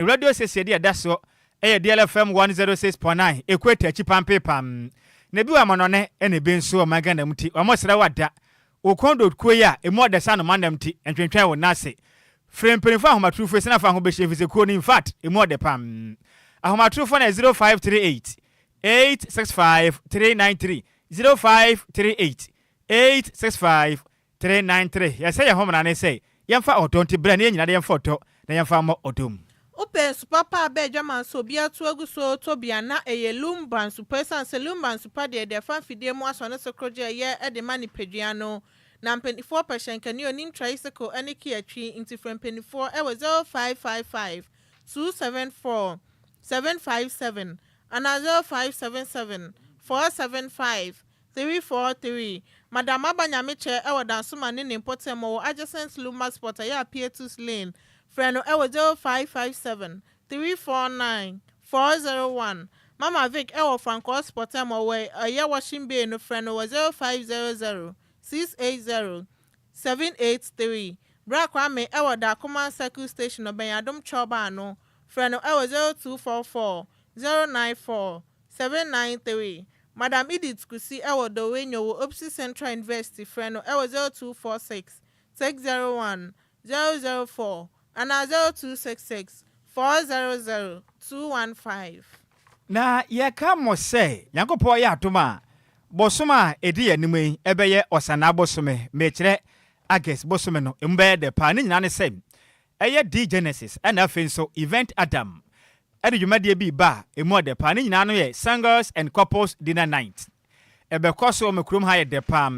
Radio station deɛ ɛda soɔ ɛyɛ DLFM 106.9 Equator akyi pampepam. Na ebi wɔ amanɔne ɛna ebi nso wɔ ɔman Ghana mu ti wɔn srɛ wo ada wo kɔn dɔ kuo yi a emu ɔdɛ sɛ anoma nam ti ntwentwɛn wo nan ase. Frɛ mpanyinfoɔ ahomatorofo yi sɛ na fa ho bɛhyia efisɛ kuo no infact emu ɔdɛ pam. Ahomatorofo no yɛ 0538 865 393 0538 865 393, Yɛsɛ yɛn ho mmara ne sɛ yɛmfa ɔdɔ nti bra na yɛn nyinaa de yɛmfa ɔdɔ na yɛmfa mmɔ ɔdɔ mu. Wopɛ nsu papa a bɛ adwaman so obi atu agu so retɔ bi a na ɛyɛ Lumba nsu pa esiane sɛ Lumba nsu pa deɛ deɛ ɛfa mfidie mu asɔ ne so korogye a ɛyɛ de ma nipadua no na mpanifoɔ pɛ hyɛnkani onim tricycle ne kia twi nti frɛ mpanifoɔ wɔ 0555 274 757 anaa 0577 475 343, Madam Aba Nyamekyɛ wɔ Dansoman ne ne mpɔtam wɔ adjacent Luma Spot ɛyɛ Apietus Lane. Frɛ no wɔ 0557 349 401. Mama Vic wɔ Frankɔɔ Spɔtam wɔ ɛyɛ Washing Bay no frɛ no wɔ 0500 680 783. Bra Kwame wɔ Dakoman Circle Station ɔbɛn Adom Chɔba ano. Frɛ no wɔ 0244 094 793. Madam Edith Kusi wɔ Dowinyo wɔ Opsi Central University frɛ no wɔ 0246 601 004 anaa 0266 400 215. Na yɛka mo sɛ, Nyankopɔn yɛ adom a, bosom a ɛdi yɛn anim yi bɛyɛ Ɔsanaa bosome, mekyerɛ August bosome no, ɛmu bɛyɛ dɛ paa. Ne nyinaa ne sɛ, ɛyɛ D-Genesis ɛna afei nso Event Adam de dwumadie bi reba a ɛmu ɔdɛ paa. Ne nyinaa no yɛ Singles and Couples Dinner Night. Ɛbɛkɔ so wɔ me kurom ha yɛ dɛ paa.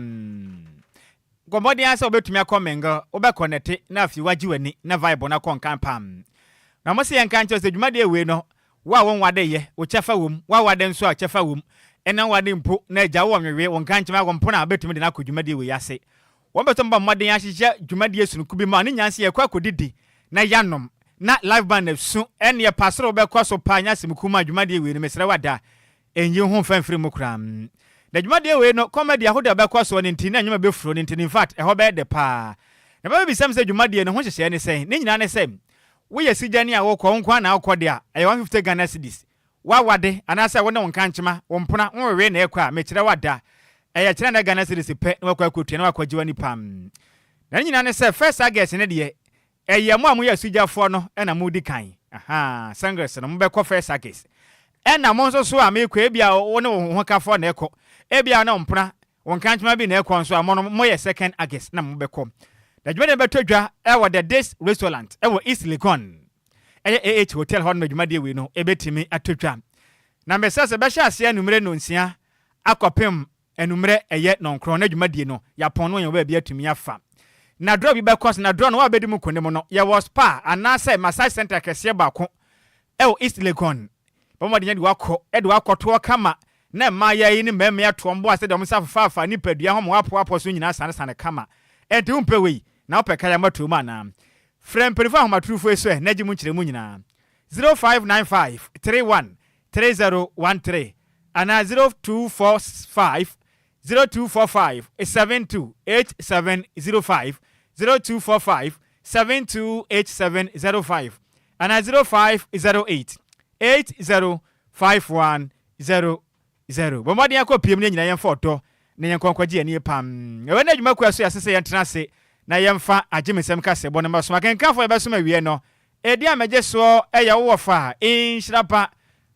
Bɔ mmɔden ara sɛ wobɛtumi akɔ mingle, wobɛ connecte na afei woagye w'ani na vibe no akɔ nkan paa. Na wɔse yɛnka nkyerɛ wo sɛ dwumadie wei no, wo a wonwade yɛ, wo kyɛfa wom, woawade nso a kyɛfa wom, ɛna wowade mpo na agya wowɔ nwewee, wo nkankyema, wo mpona a wobɛtumi de no akɔ dwumadie wei ase. Wɔbɛtɔ bɔ mmɔden ahyehyɛ dwumadie sononko bi ma ne nyansa yɛkɔ akɔdidi na yanom na live band asu ɛneɛ pa soro bɛkɔ so paa nyɛ asɛm kumaa dwumadie wei no mesrɛ wo ada nyi wo ho mfa mfiri mu koraa na dwumadie wei no comedy ahodoɔ a ɛbɛkɔ soɔ no nti na nnwom a ɛbɛfuro no nti no infact ɛhɔ bɛyɛ dɛ paa na bɛbɛbisa me sɛ dwumadie no ho nhyehyɛeɛ ne sɛn ne nyinaa ne sɛ woyɛ sigyani a wokɔ wo nko ara na wokɔ deɛ a ɛyɛ 150 Ghana cedis W'awade anaasɛ wo ne wo nkankyema, wo mpena, wo wewee na ɛkɔ a, mekyerɛ wo ada. Ɛyɛ kyerɛ na Ghana cedis pɛ na wakɔ akɔtua na wakɔgye w'ani pam. Na ne nyinaa ne sɛ first August no deɛ, ɛyɛ mo a moyɛ asugyafoɔ no na modi kan. Ahaa, singles no, mobɛkɔ first August. Ɛna mo nso so a mekɔ, ebia wo ne wo hokafoɔ na ɛkɔ, ebia wo ne wo mpena, wo nkankyema bi na ɛkɔ nso a, mo no moyɛ second August na mobɛkɔ. Na dwumadie no bɛtɔ dwa wɔ The Dish Restaurant wɔ East Legon. Ɛyɛ AH Hotel hɔ no na dwumadie wei no ɛbɛtumi atɔ dwa. Na mesrɛ sɛ bɛhyɛ aseɛ anummerɛ nnɔnsia akɔpem anummerɛ ɛyɛ nnɔnkron na dwumadie no yɛapɔn no yɛn baabi atumi afa. Na draw bi bɛkɔ so na draw no wo a wobɛdi mu nkonim no yɛwɔ spa anaasɛ massage center kɛseɛ baako ɛwɔ East Legon. Bɔ mmɔden de wakɔ de wakɔtoɔ kama na mmayewa yi ne mmarima yi ato wɔn bo ase de wɔn nsa afefaafa nipadua ho ma wɔapoapoa so nyinaa sanesane kama. Ɛnti wompɛ wei na wopɛ kaya mmɔtoɔ mu anaa? Frɛ mpanyimfo ahomatorofo yi so ɛ na gye mu nkyerɛmu nyinaa, 0595 31 3013 anaa 0245 0245 72 8705, 0245 72 8705 anaa 0508 80 5100. Bɔ mmɔden akɔ pie mu na yɛn nyinaa yɛmfa ɔdɔ na yɛnkɔ nkɔgye yɛn ani pam. Ɛwɔ nnɛ adwuma kuo so yɛase sɛ yɛntena ase na yɛmfa agyemesɛm kaseɛbɔ no mmɛsom akenkanfoɔ a yɛbɛsom awie no. Edin a megye soɔ yɛ wo wɔfa Nhyira Ba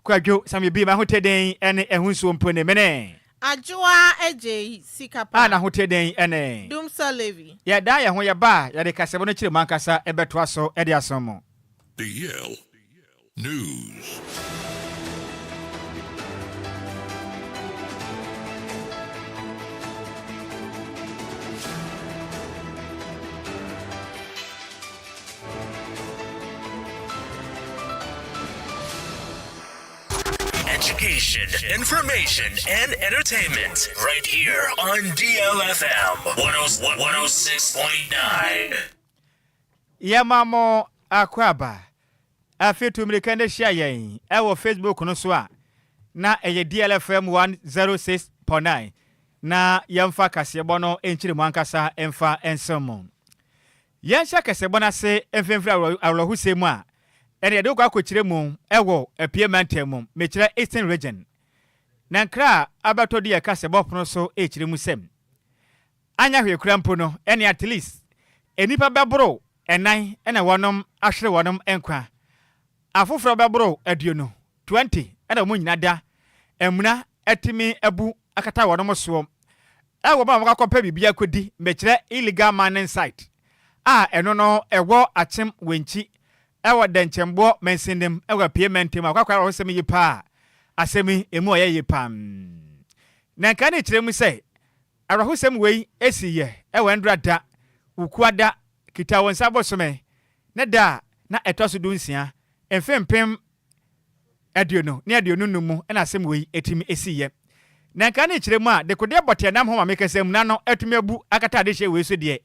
Kwadwo Samuel B. M'ahoteden ne ɛho nsuo mpo ne mene. Adwoa Adjei Sika Pa. A n'ahoteden ne. Dumsor Levy. Yɛdan yɛn ho yɛba a, yɛde kaseɛbɔ no kyerɛ mu ankasa bɛtoa so de asom mo. DL News. Education, information, and entertainment right here on DLFM 106.9. Yɛma mo akwaaba. Afei tu mmirika na hyia yɛn wɔ Facebook no so a na ɛyɛ DLFM 106.9 na yɛmfa kaseɛbɔ no nkyerɛ mu ankasa mfa nsom mo. Yɛnhyɛ kaseɛbɔ no ase mfimfini awerɛhosɛm mu a Ɛne yɛde wokɔ akɔkyerɛ mu wɔ Apue mantam mu, mekyerɛ Eastern Region. Na nkra a abɛtɔ di yɛ kasɛbɔ pono so rekyerɛ mu sɛ, anyɛ hwee koraa mpo no, ɛne at least nnipa bɛboro nnan na wɔnom ahwere wɔnom nkwa. Afoforɔ bɛboro 20, 20, na wɔn nyina da amuna atumi abu akata wɔnom soɔ wɔ bɛ a wɔkɔ akɔpɛ biribi akɔdi, mekyerɛ illegal mining site a ɛno no ɛwɔ Akyem Wenkyi wɔ Dɛnkyɛmboɔ mansinim wɔ Apue mantam a wɔkɔ akɔ awerɛhosɛm yi paa asɛm yi ɛmu ɔyɛ yie paa. Na nka ne kyerɛ mu sɛ awerɛhosɛm wei si yɛ wɔ Ɛndra da, Wukua da, Kitawonsa bosome ne da a na ɛtɔ so 16 mfe 2025 mu na asɛm wei tumi siiɛ. Na nka ne kyerɛ mu a, dekodeɛ bɔteɛ nam ho ma mekasa mu na no atumi abu akata adehyeɛ wei so deɛ,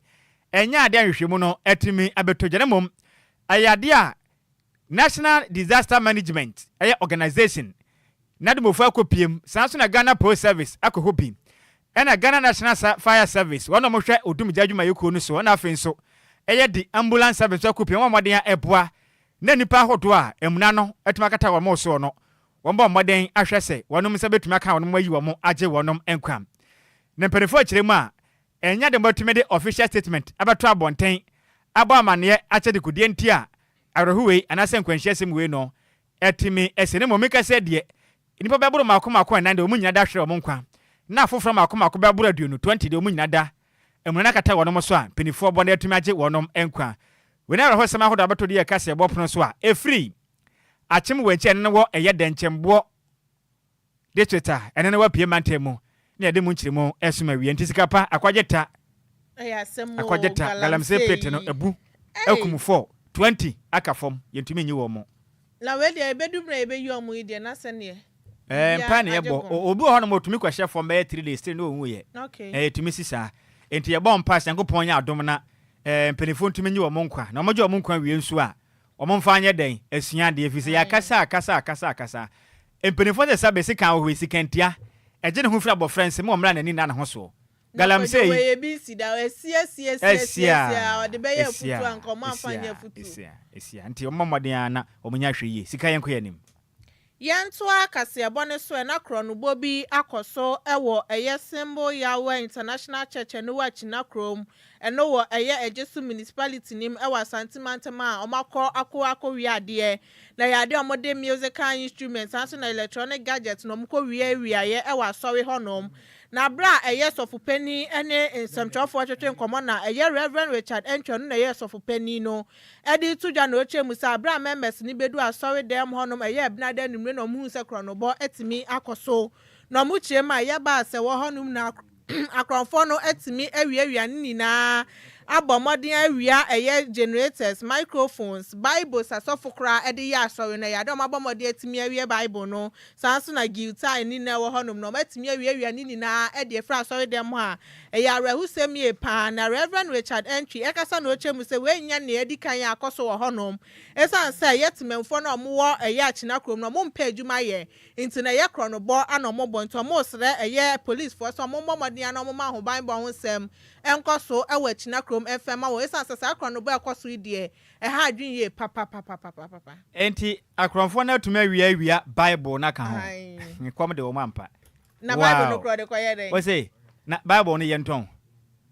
ɛnyɛ adeɛ a nhwehwɛmu no atumi abɛtɔ dwa na mmom ɛyɛ adeɛ a National Disaster Management ɛyɛ organization n'adomofo akɔpiem, saa nso na Ghana Post Service akɔ hɔ bi, ɛna Ghana National Fire Service, wɔn a wɔhwɛ odumgya adwumayɛkuo no so, ɛna afei nso ɛyɛ de Ambulance Service nso akɔpiem, wɔn a mmɔden a ɛboa na nnipa ahodoɔ a amuna no atumi akata wɔn soɔ no, wɔbɔ mmɔden ahwɛ sɛ wɔnom nsa bɛtumi aka wɔnom ayi wɔn agye wɔnom nkwa. Na mpanimfoɔ akyerɛ mu a, ɛnyɛ de wɔatumi de official statement abɛto abɔnten abɔ amanneɛ akyɛ dekodeɛ nti a awerɛho wei anaasɛ nkwanhyia asɛm wei no atumi asi. Ne mmom meka sɛ deɛ nnipa bɛboro mmaako mmaako nnan deɛ wɔn nyina da hwere wɔn nkwa, na afoforɔ mmaako mmaako bɛboro 20, 20 deɛ wɔn nyina da amuna no akata wɔnom so a mpanimfoɔ bɔ no atumi agye wɔnom nkwa. Wei ne awerɛhosɛm ahodoɔ abɛto deɛ ɛka sɛ ɛbɔ pono so a ɛfiri Akyem wɔ nkyɛn no wɔ ɛyɛ Dɛnkyɛmboɔ district a ɛno no wɔ Apue mantam mu na yɛde mu nkyerɛmu ɛsom awie. Nti sika pa akwagye ta Ɛyɛ asɛm o, akwagye ta galamsey pit no galamsey. abu Ei! akum 4, 20 aka fam yɛntumi nyi wɔn mo. Na wei deɛ ɛbɛdu berɛ a yɛbɛyi wɔn yi deɛ na sɛdeɛ Ɛɛ biribiara mpae na agye yɛbɔ. gɔn. Obi wɔ hɔnom a otumi kɔhyɛ fam bɛyɛ 3 days still na onwuiɛ. Okay. Ɛɛ etumi si saa. Enti yɛbɔ mpae sɛ Nyankopɔn nyɛ adom na ɛɛ mpanyinfoɔ ntumi nye wɔn nkwa. Na wɔgye wɔn nkwa wie nso a, wɔn mfa nyɛ dɛn? Asua adeɛ. Efiri sɛ yɛakasa akasa akasa akasa. Mpanyinfoɔ sɛ sɛbe sekan wɔ hɔ yi, sekantia. Ɛgye ne ho firi abɔfra nsam wɔ mmerɛ a n'ani nna ne ho soɔ. Na Kwadwo Galamsey yi. wei ebi nsi da ɔasi asi asi asi Asia, asi a ɔde bɛyɛ asia, afutuo a nka ɔmo amfa nyɛ asia, afutuo. asia, asia. Nti wɔmmɔ mmɔden ara na wɔnyɛ ahwɛ yie. Sika yɛnkɔ yɛn anim. Yɛntoa kaseɛbɔ no so ɛ, na korɔnobɔ bi akɔ so wɔ ɛyɛ Symbol Yahweh International Church ɛno wɔ Akyina kurom, ɛno wɔ ɛyɛ Ejisu Municipality nim ɛwɔ Asante mantam a wɔakɔ akɔ akɔwia adeɛ. Na ɛyɛ adeɛ a wɔde musical instruments saa nso na electronic gadgets na wɔkɔ wiawiaeɛ ɛwɔ asɔre hɔnom. Na berɛ a ɛyɛ sɔfopanin ne nsɛmtwerɛfoɔ twetwe nkɔmmɔ na ɛyɛ Reverend Richard Entwa no na ɛyɛ sɔfopanin no ɛde to dwa na ɔkyerɛ mu sɛ aberɛ a members no bɛdu asɔre dɛm hɔnom ɛyɛ Ɛbenada anwummere na ɔmo hu sɛ korɔnobɔ atumi akɔ so na ɔmo kyerɛ mu a ɛyɛ baa sɛ wɔ hɔnom na akorɔmfoɔ no atumi awiawia ne nyinaa abɔ mmɔden awia ɛyɛ generators, microphones, bibles asɔfo koraa ɛde yɛ asɔre no. Ɛyɛ ade a ɔmo abɔ mmɔden atumi awie bible no, saa nso na guitar ne nyinaa ɛwɔ hɔnom no ɔmo atumi awiawia ne nyinaa ɛde afiri asɔre dɛm hɔ a ɛyɛ awerɛhosɛm yie paa. Na Reverend Richard Entry ɛkasa na ɔkyerɛ mu sɛ wei nyɛ nea edi kan yɛ akɔ so wɔ hɔnom ɛsiane sɛ ɛyɛ temamfoɔ no a ɔmowɔ ɛyɛ Akyina kurom no ɔmo mpɛ adwuma yɛ nti na ɛyɛ korɔnobɔ ana ɔmo bɔ, nti ɔmo srɛ ɛyɛ policefoɔ sɛ ɔmo mmɔ mmɔden ana ɔmo ma ahobanbɔ ho nsɛm ɛnkɔ so ɛwɔ Akyina kurom ɛmfɛm ma wɔn ɛsiane sɛ saa korɔnobɔ ɛkɔ so yi deɛ ɛha adwene yie papapapapapa. Enti akorɔmfoɔ no atumi awia awia Bible no aka ho. Ae. Kɔm de wɔn ampa. Na bible no korɔ de kɔyɛ dɛn? Wɔse na Bible no yɛntɔn.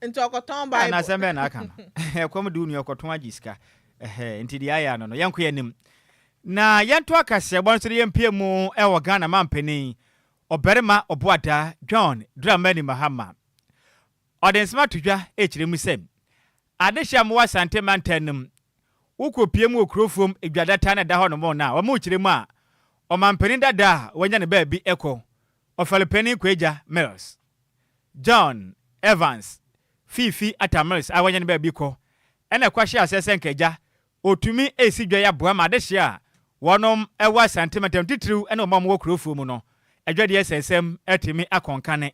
Nti ɔkɔtɔn Na bible. asɛm bɛn na aka no? Ɛkɔm de wo nua ɔkɔtɔn agye sika. Ɛhɛ, nti deɛ ayɛ ano no, yɛnkɔ yɛn anim. Na yɛnto akaseɛbɔ no so de yɛmpie mu ɛwɔ Ghana mampanin ɔbarima Ɔboada John Dramani Mahama. Ɔde nsɛm ato dwa ɛkyerɛ mu sɛ adehyɛ a mowɔ Asante mantam no mu wokɔpie mu wɔ kurofuom edwadata na ɛda hɔ nom no a wɔn kyerɛ mu a ɔmampanin dada a wanya ne baabi ɛkɔ Ɔfɛlepanin Kwagya Mills John Evans Fiifi Atta Mills a wanya ne baabi kɔ ɛna ɛkɔhyɛ aseɛ sɛ nkagya otumi esi dwa yi aboa ma adehyeɛ a wɔnom ɛwɔ Asante mantam titiriw ɛne wɔn a wɔwɔ kurofuo mu no adwadeɛ sɛnsɛm atumi akɔnkane.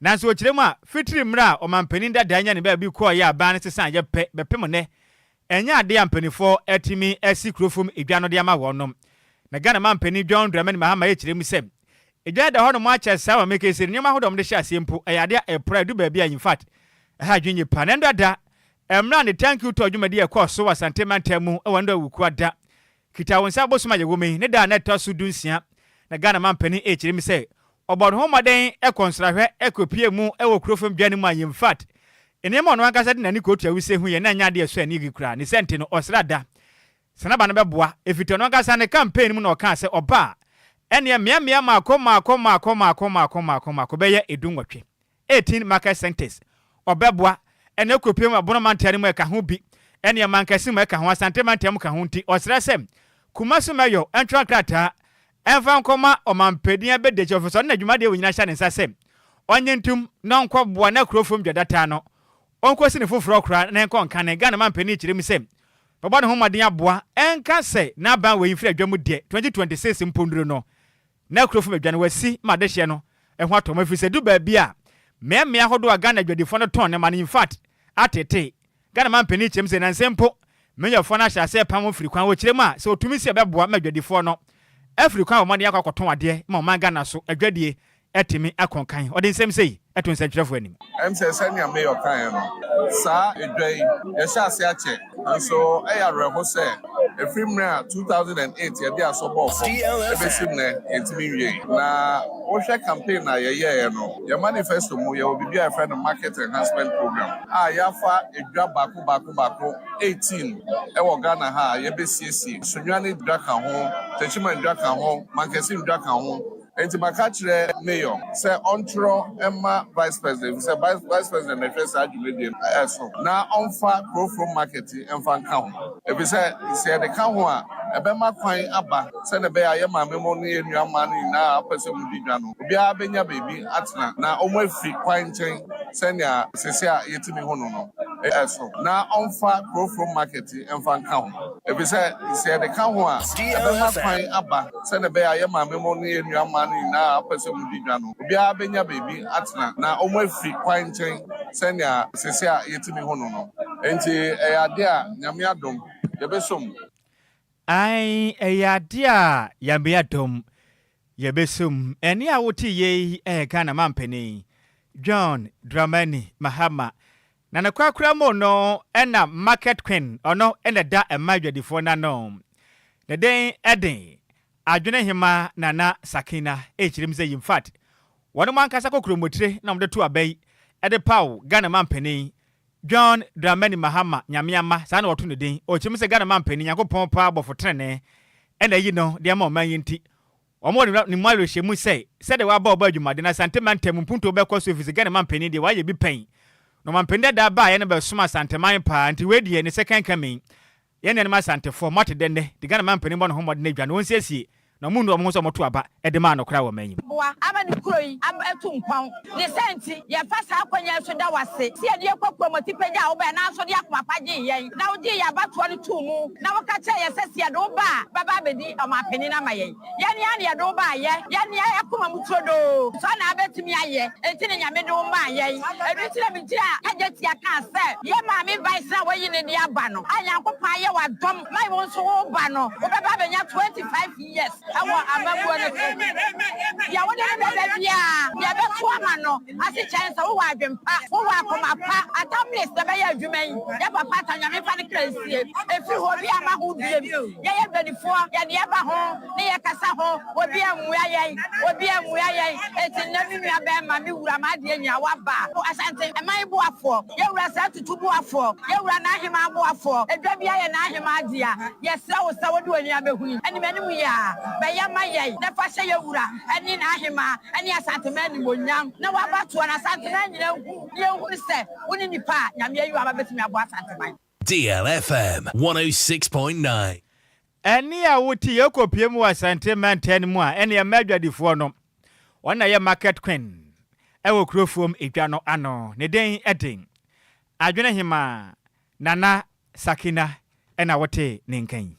Nanso wɔkyerɛ mu a fitiri mmerɛ a ɔmampanin dada nya ne baabi kɔɔyɛ a ban no sesan yɛ pɛ bɛpem nnɛ ɛnyɛ adeɛ a mpanimfoɔ atumi asi kurofom edwa no de ama wɔnom. Na Ghana mampanin John Dramani Mahama ɛkyerɛ mu sɛ edwa da hɔ nom akyɛ saa ma mekese nneɛma ahodoɔ a wɔde hyɛ aseɛ mpo ɛyɛ adeɛ a ɛpora edu baabi a in fact ɛha adwene yie paa. Na ɛndo ada mmerɛ a ne thank you tour dwumadi a ɛkɔɔ so wɔ Asante mantam mu ɛwɔ ndo awukua da. Kitawonsa bosom a yɛwɔ mu yi ne da a na ɛtɔ so 16 na Ghana manpanin rekyerɛ mu sɛ ɔbɔ ne ho mmɔden kɔ nsrahwɛ kɔpue mu wɔ kuro fam dwa no mu a infact nneɛma a ɔno ankasa de n'ani kɔtua wusie hu yɛ na ɛnyɛ adeɛ a ɛsɔ ani koraa. Ne sɛ nti no ɔsra da sɛ n'aba no bɛboa ɛfiti ɔno ankasa ne campaign mu na ɔkaa sɛ ɔba a ɛneɛ mmeammea mmaako mmaako mmaako mmaako mmaako mmaako mmaako bɛyɛ 18, 18 market centers, ɔbɛboa ɛna ɛkɔpue mu Ɛbono mantam no mu ɛka ho bi ɛneɛ Mankɛse mu ɛka ho, Asante mantam mu ka ho nti ɔsrɛ sɛ Kumasi Mayor ntwerɛ nkrataa ɛmfa nkɔma ɔmanpanin abɛdiakyire ɔfiri sɛ ɔno na dwumadie wɔ nyina hyɛ ne nsa sɛ ɔnye ntom na ɔnkɔboa na kuro fam dwadataa no ɔnkɔsi ne foforɔ koraa na ɛnkɔ nkane. Ghana manpanin kyerɛ mu sɛ bɛbɔ ne ho mmɔden aboa ɛnka sɛ n'aban wɔ yi mfiri adwa mu deɛ 2026 mpo nnuru no na kuro fam adwa no wasi ma adehyeɛ no ɛho atɔ mu ɛfiri sɛ du baabi a mmeammea ahodoɔ a Ghana adwadifoɔ no tɔn nneɛma no infact atete. Ghana manpanin kyerɛ mu sɛ nansɛ mpo mmenyɛfoɔ no ahyɛ aseɛ pam firi kwan wɔ kyerɛ mu a sɛ ɔtumi si ɛbɛboa ma adwadifoɔ no afiri kwan wɔ mmɔden akɔ akɔtɔn adeɛ ma ɔman Ghana so adwadie atumi akɔnkan. Ɔde nsɛm sei ɛto nsɛntwerɛfoɔ anim. Sɛ sɛnea mayor kaeɛ no, saa edwa yi yɛhyɛ ase akyɛ, nso ɛyɛ awerɛho sɛ ɛfiri mmerɛ a 2008 yɛde asɔ bɔɔ fam ɛbɛsi nnɛ yɛntumi nwie. Na wohwɛ campaign a yɛyɛeɛ no, yɛ manifesto mu yɛwɔ biribi a yɛfrɛ no Market Enhancement Program a yɛafa edwa baako baako baako 18 ɛwɔ Ghana ha a yɛbɛsiesie. Sunyani dwa ka ho, Techiman dwa ka ho, Mankessim dwa ka ho. Nti maka kyerɛ mayor sɛ ɔntwerɛ ɛma vice president sɛ vice president na ɛhwɛ saa dwumadie no ɛso na ɔmfa Kurofrom market ɛmfa nka ho, efisɛ sɛ yɛde ka ho a ɛbɛma kwan aba sɛnɛ ɛbɛyɛ a yɛ maame mo ne yɛ nua mmaa no nyinaa apɛ sɛ mo di dwa no, obiara bɛnya baabi atena na ɔmo afiri kwan nkyɛn sɛnea sese a yɛtumi ho no ɛso na ɔmfa Kurofrom market ɛmfa nka ho, efisɛ sɛ yɛde ka ho a ɛbɛma kwan aba sɛnɛ ɛbɛyɛ a yɛ maame mo ne yɛ nua mmaa no nyinaa apɛ sɛ mo di dwa no, obiara bɛnya baabi atena na ɔmo afiri kwan nkyɛn sɛnea sese a yɛtumi ho no. Nti ɛyɛ ade a Nyame adom yɛbɛsom. Ai, ɛyɛ ade a Nyame adom yɛbɛsom. Ɛne a wote yei ɛyɛ Ghana mampanin John Dramani Mahama na ne korakora mu no ɛna Market Queen ɔno ɛna da ɛma adwadifoɔ n'ano ne den ɛden Adwene Hema Nana Sakina ɛkyerɛ mu sɛ in fact wɔn mo ankasa kɔ kuromotire na wɔde to aba yi ɛde paw Ghana mampanin John Dramani Mahama Nyame ama saa na wɔto ne din. Ɔkyerɛ mu sɛ Ghana mampanin Nyankopɔn paa bɔfo tenene ɛna ayi no de ama ɔman yi nti wɔn wɔ ne mu awerɛhyɛ mu sɛ sɛdeɛ waba ɔbɔ adwumaden na Asante mantam mpuntuo bɛkɔ so ɛfiri sɛ Ghana mampanin deɛ wayɛ bi pɛn na ɔmampanin dada baeɛ no bɛsom Asanteman paa nti wei deɛ ne second coming. Yɛn nuanom Asantefoɔ, moate dɛ nnɛ de Ghana mampanin bɔ ne ho mmɔden adwa na wɔnsiesie na ɔmo nnu ɔmo ho sɛ ɔmo to aba ɛde maa no koraa wɔ man yi mu. Boa ama ne kuro yi aba atu mpɔn. Ne sɛ nti, yɛfa saa akwannya yi so da wo ase sɛ yɛde yɛkɔ kurom pagya a wobɛɛ nanso de akoma pa gyee yɛn na wogyee yɛn abatoɔ no too mu na woka kyerɛ yɛn sɛ sɛ yɛde wo ba a bɛba abɛdi ɔmanpanin ama yɛn. Yɛn nea ne yɛde wo ba ayɛ, yɛn nea yɛakoma mu turodoo so na abɛtumi ayɛ, enti ne Nyame de wo maa yɛn. Ɛno nti na megyina Kagye Tia kaa sɛ yɛ maame vice na wayi ne de aba no a Nyankopɔn ayɛ w'adɔm ma wo nso wo ba no wobɛba abɛnya 25 years ɛwɔ amammuo no so. Deɛ wode ne bɛba biara yɛbɛto ama no ase kyɛn sɛ wowɔ adwempa, wowɔ akoma pa. Atamlis na bɛyɛ adwuma yi. Yɛ papa ata, Nyame fa ne kra nsie. Ɛfiri hɔ obi ama ho biem. Yɛyɛ mpanimfoɔ, yɛde ɛba ho ne yɛkasa ho, obi ammua yɛn, obi ammua yɛn. Enti nnɛ me nua bɛrima, me wura, m'adeɛ nyinaa waba Asante ɛman boafoɔ, yɛwura saa tutu boafoɔ, yɛwura n'ahema boafoɔ, edwa bi ayɛ n'ahema adeɛ. Yɛsrɛ wo sɛ wode w'ani abɛhuni anim anim yɛ a bɛyɛ ma yɛn na fa hyɛ yɛwura ɛne n'ahema ɛne Asanteman animonyam na wabatoɔ na Asanteman nyinaa hu ne yɛnhunu sɛ wo ne nipa a Nyame ayi wo aba bɛtumi aboa Asanteman. DLFM 106.9. Ɛne a wote yɛkɔpie mu wɔ Asante mantam no mu a ɛne ɛma adwadifoɔ no wɔn na yɛ Market Queen ɛwɔ kurofuom edwa no ano ne den ɛden Adwene Hema Nana Sakina ɛna wote ne nkan.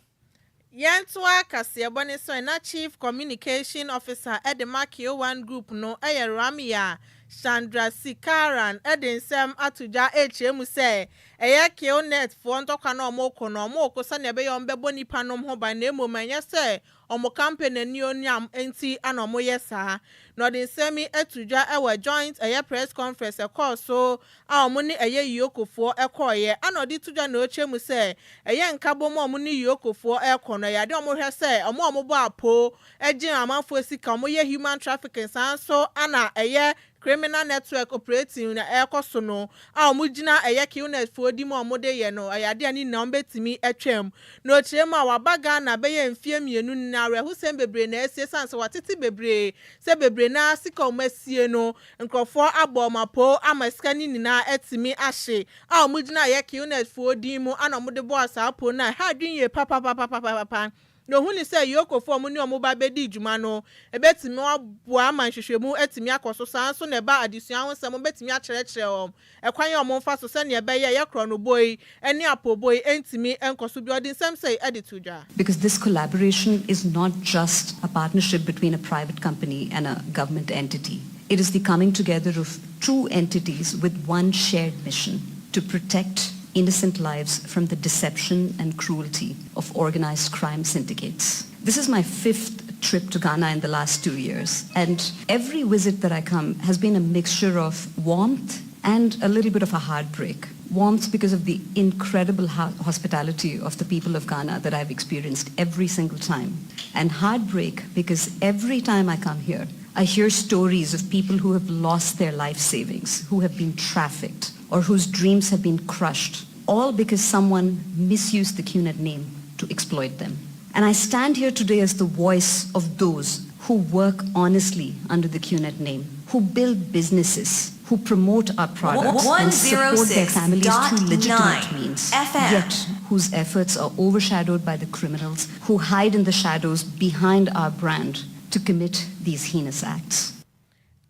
Yɛntoa kaseɛbɔ ne so na Chief Communication Officer ɛde ma K1 Group no ɛyɛ Ramya Chandrasekaran ɛde nsɛm ato dwa ɛrekyerɛ mu sɛ ɛyɛ Qnet foɔ ntɔkwa no a ɔmo ko no, ɔmo ko sɛnea ɛbɛyɛ ɔmo bɛbɔ nipa nom ho ban na mmom ɛnyɛ sɛ wɔn company anuonyam nti ana wɔyɛ saa. Na ɔde nsɛm yi ato dwa wɔ joint ɛyɛ press conference ɛkɔɔ so a wɔn ne ɛyɛ EOCOfoɔ ɛkɔɔyɛ. Ana ɔde to dwa na ɔkyerɛ mu sɛ ɛyɛ nkabom a wɔn ne EOCOfoɔ ɛrekɔ no, ɛyɛ adeɛ a wɔhwɛ sɛ wɔn a wɔbɔ apoo gye amanfoɔ sika, wɔyɛ human trafficking, saa nso ana ɛyɛ criminal network operating na ɛrekɔ so no a wɔn gyina ɛyɛ QNet foɔ di mu a wɔde yɛ no, ɛyɛ adeɛ a ne nyinaa wɔbɛtumi atwam. Na ɔkyerɛ mu a waba Ghana bɛyɛ mfie 2 na awerɛhosɛm bebree na asie, san sɛ watete bebree sɛ bebree naa sika a wɔn asie no, nkurɔfoɔ abɔ wɔn apoo ama sika no nyinaa atumi ahye a wɔn gyina ɛyɛ QNet foɔ din mu ana wɔde bɔɔ saa apoo no a ɛha adwene yie papapapapapa. Na ohun ni sɛ EOCOfoɔ a wɔn ne wɔn ba bɛdi dwuma no ebɛtumi aboa ama nhwehwɛmu atumi akɔ so. Saa nso na ɛba adesua ho nsɛm, bɛtumi akyerɛkyerɛ wɔn ɛkwan a wɔn fa so sɛnea ɛbɛyɛ ɛyɛ korɔnobɔ yi ɛne apɔbɔ yi ntumi nkɔ so bi. Ɔde nsɛm sɛ ɛde to dwa. Because this collaboration is not just a partnership between a private company and a government entity. It is the coming together of two entities with one shared mission: to protect innocent lives from the deception and cruelty of organized crime syndicates. This is my fifth trip to Ghana in the last 2 years, and every visit that I come has been a mixture of warmth and a little bit of a heartbreak. Warmth because of the incredible hospitality of the people of Ghana that I've experienced every single time, and heartbreak because every time I come here, I hear stories of people who have lost their life savings, who have been trafficked, or whose dreams have been crushed, all because someone misused the QNet name to exploit them. And I stand here today as the voice of those who work honestly under the QNet name, who build businesses, who promote our products and support their families through legitimate 106.9 means, FM. yet whose efforts are overshadowed by the criminals who hide in the shadows behind our brand to commit these heinous acts.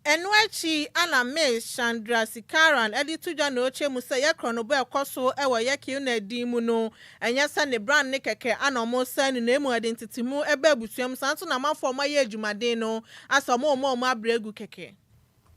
Ɛno akyi ana Ms Chandrasekaran ɛde to dwa na ɔkyerɛ mu sɛ yɛ korɔnobɔ ɛkɔ so ɛwɔ yɛ QNet din mu no, ɛnyɛ sɛ ne brand ne kɛkɛ ana ɔmo sɛ no, na emu ɛde ntetemu ɛbɛ abusua mu. Saa nso na amanfoɔ a ɔmo ayɛ adwumaden no asɛ ɔmo abrɛ egu kɛkɛ.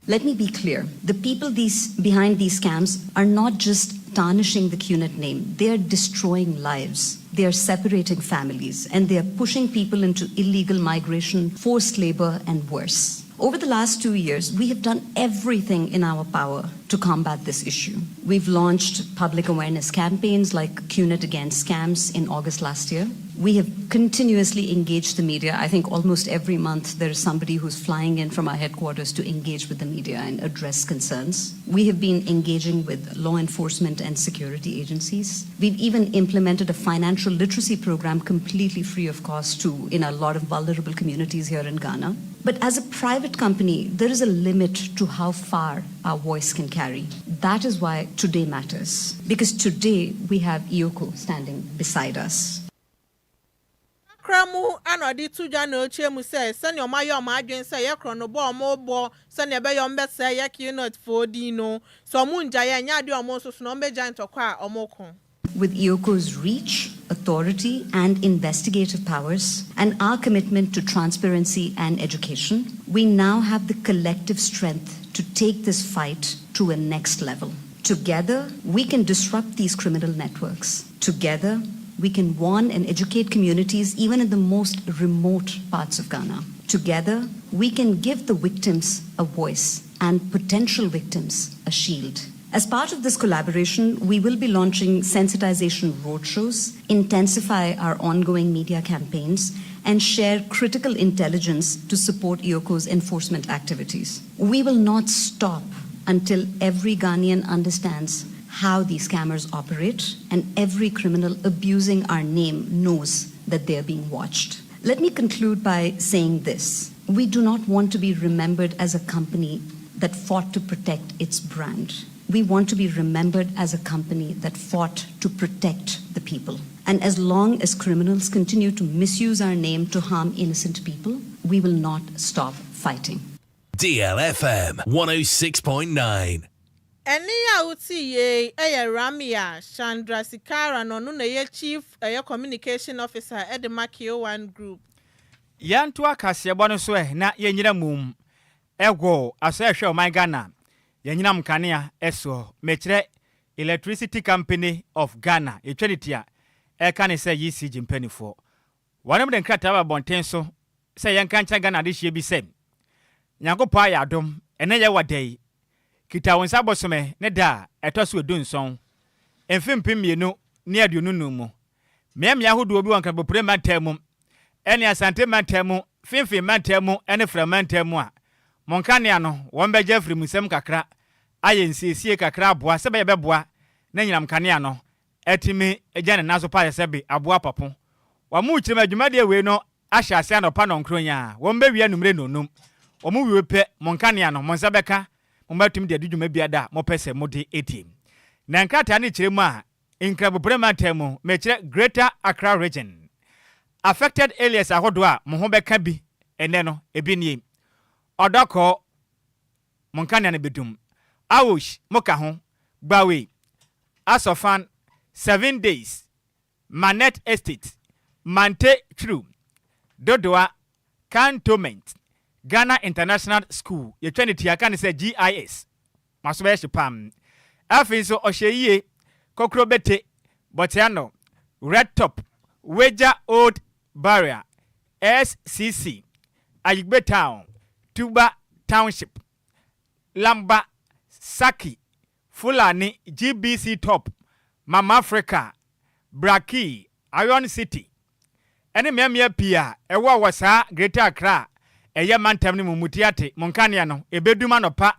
Let me be clear. The people behind these scams are not just tarnishing the QNet name, they are destroying lives. They are separating families, and they are pushing people into illegal migration, forced labor, and worse. Over the last 2 years, we have done everything in our power to combat this issue. We've launched public awareness campaigns like QNet Against Scams in August last year. We have continuously engaged the media. I think almost every month there is somebody who's flying in from our headquarters to engage with the media and address concerns. We have been engaging with law enforcement and security agencies. We've even implemented a financial literacy program completely free of cost to in a lot of vulnerable communities here in Ghana. But as a private company, there is a limit to how far our voice can carry. That is why today matters. Because today we have EOCO standing beside us. Kakra mu ana ɔde to dwa na ɔkyerɛ mu sɛ sɛnea ɔmo ayɛ ɔmo adwene sɛ ɛyɛ korɔnobɔ a ɔmo bɔ sɛnea ɛbɛyɛ ɔmo bɛsɛe ɛyɛ QNet foɔ din no, sɛ ɔmo ngya yɛ ɛnyɛ adeɛ a ɔmo nso so na ɔmo bɛgya ntɔkwa a ɔmo ko. With EOCO's reach, authority, and investigative powers, and our commitment to transparency and education, we now have the collective strength to take this fight to a next level. Together, we can disrupt these criminal networks. Together, we can warn and educate communities even in the most remote parts of Ghana. Together, we can give the victims a voice and potential victims a shield. As part of this collaboration, we will be launching sensitization roadshows, intensify our ongoing media campaigns, and share critical intelligence to support EOCO's enforcement activities. We will not stop until every Ghanaian understands how these scammers operate and every criminal abusing our name knows that they are being watched. Let me conclude by saying this. We do not want to be remembered as a company that fought to protect its brand. We want to be remembered as a company that fought to protect the people. And as long as criminals continue to misuse our name to harm innocent people, we will not stop fighting. DLFM 106.9. Ɛne a wote yie ɛyɛ Ramya Chandrasekaran na ɔno na ɛyɛ Chief ɛyɛ Communication Officer ɛde ma Q1 Group. Yɛnto akaseɛbɔ no so ɛ na yɛnyina mum ɛwɔ asɔ ɛhwɛ ɔman Ghana yɛnyinam kanea ɛsoɔ, mekyerɛ Electricity Company of Ghana, yɛtwa ne tia ɛka ne sɛ ECG mpanimfoɔ. Wɔnom de nkrataa ba abɔnten so sɛ yɛnka nkyerɛ Ghana adehyeɛ bi sɛ, Nyankopɔn ayɛ adom, ɛnnɛ yɛwɔ da yi, Kitawonsa bosome ne da a ɛtɔ so 17, mfe 2025 mu. Mmeammea ahodoɔ bi wɔ Nkrabopire mantam mu ne Asante mantam mu, Finfin mantam mu ne Frɛ mantam mu a, mo nkanea no wɔbɛgye afiri mo nsam kakra ayɛ nsiesie kakra aboa sɛ ɛbɛyɛ ɛbɛboa na anyinam nkanea no atumi agya ne nan so paa sɛ sɛbe aboa papo. Wɔn kyerɛ mu a dwumadie wei no ahyɛ aseɛ anɔpa nɔnkron yi ara, wɔn bɛwie anumere nnɔnnum. Wɔn wie pɛ, mo nkanea no, mo nsa bɛka, mo bɛtumi de adi dwuma biara a mopɛ sɛ mode die. Na nkrataa no kyerɛ mu a, Nkrabopre mantam mu, mekyerɛ Greater Accra Region, affected areas ahodoɔ a mo ho bɛka bi ɛnnɛ no, ebi nie, Ɔdɔkɔɔ, mo nkanea no bɛdum, Awosh, moka ho, Gbawe, Asɔfan, Seven Days, Manette Estate, Mante Twru, Dodowa, Cantonment, Ghana International School, yɛtwa ne tia ka ne sɛ GIS, maso bɛyɛ hye pam. Afei nso Ɔhyɛyie, Kokrobete, Bɔteano, Red Top, Weja Old Barrier, SCC, Ayigbe Town, Tuba Township, Lamba, Saki, Fulani, GBC Top, Mama Africa, Braki, Iron City, ɛne mmeammea pii a ɛwɔ wɔ saa Greater Accra a ɛyɛ mantam no mu mutiate mo nkanea no ɛbɛdum anɔpa